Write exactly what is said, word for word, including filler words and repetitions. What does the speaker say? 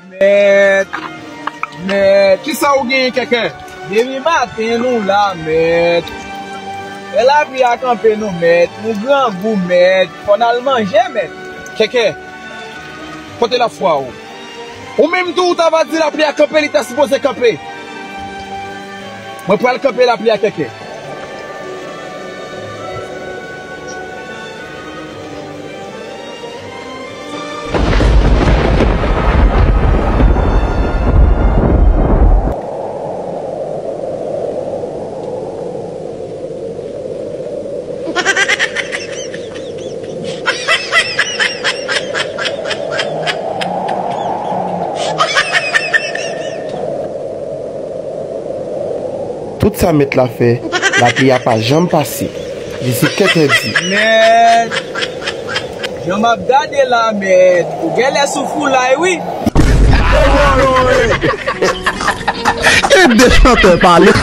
Mèt, mèt, kisa ou genyen, Kèkè? Depi maten nou la, mèt. Lè lapli a kanpe nou, mèt. Nou grangou, mèt. Fò n al manje, mèt. Kèkè, kote lafwa ou? Ou menm tou, ou ta va di lapli a kanpe, li ta sipoze kanpe. Mwen pral kanpe lapli a, Kèkè. Tout sa mèt la fè, lapli a pa janm pase. Jezi Kèkè di. Mèt, jan m ap gade la, mèt, ou genlè sou foulay, wi. Ede chantè pale.